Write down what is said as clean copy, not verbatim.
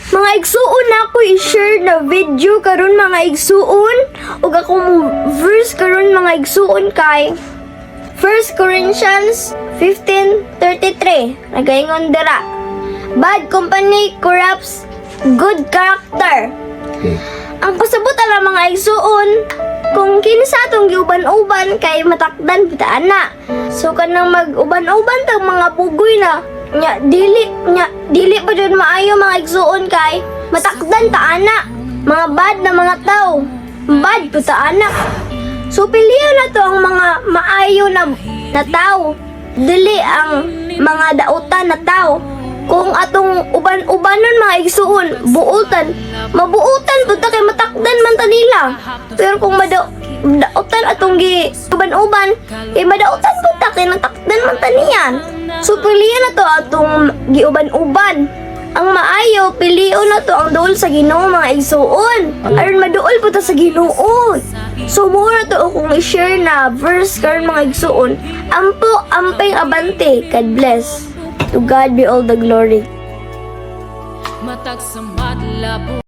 Mga igsuon, na ako i-share na video karon, mga igsuon, ug ako mo verse karon, mga igsuon, kay 1 Corinthians 15:33. Nagaingon dira, "Bad company corrupts good character." Okay. Ang pasabot ala, mga igsuon, kung kinsa atong giuban-uban kay matakdan bita ana. So kanang mag-uban-uban tag mga bugoy na nya dili pa jud maayo, mga igsuon, kay matakdan ta ana. Mga bad na mga tao. Bad pud ta ana. So piliyon na to ang mga maayo na tao. Dili ang mga dautan na tao. Kung atong uban-ubanon, mga igsuon, buutan, mabuutan pud ta kay matakdan man ta nila. Pero kung dautan atong gi uban-uban, kay madautan pud ta kay natakdan man ta niyan. So piliyon na to atong giuban-uban. Ang maayo, pilion na to ang duol sa Ginoo, mga igsuon. Aron maduol po ta sa Ginoo. So mura to akong i-share na verse karon, mga igsuon. Ampo, amping, abante. God bless. To God be all the glory. Matag sa madla.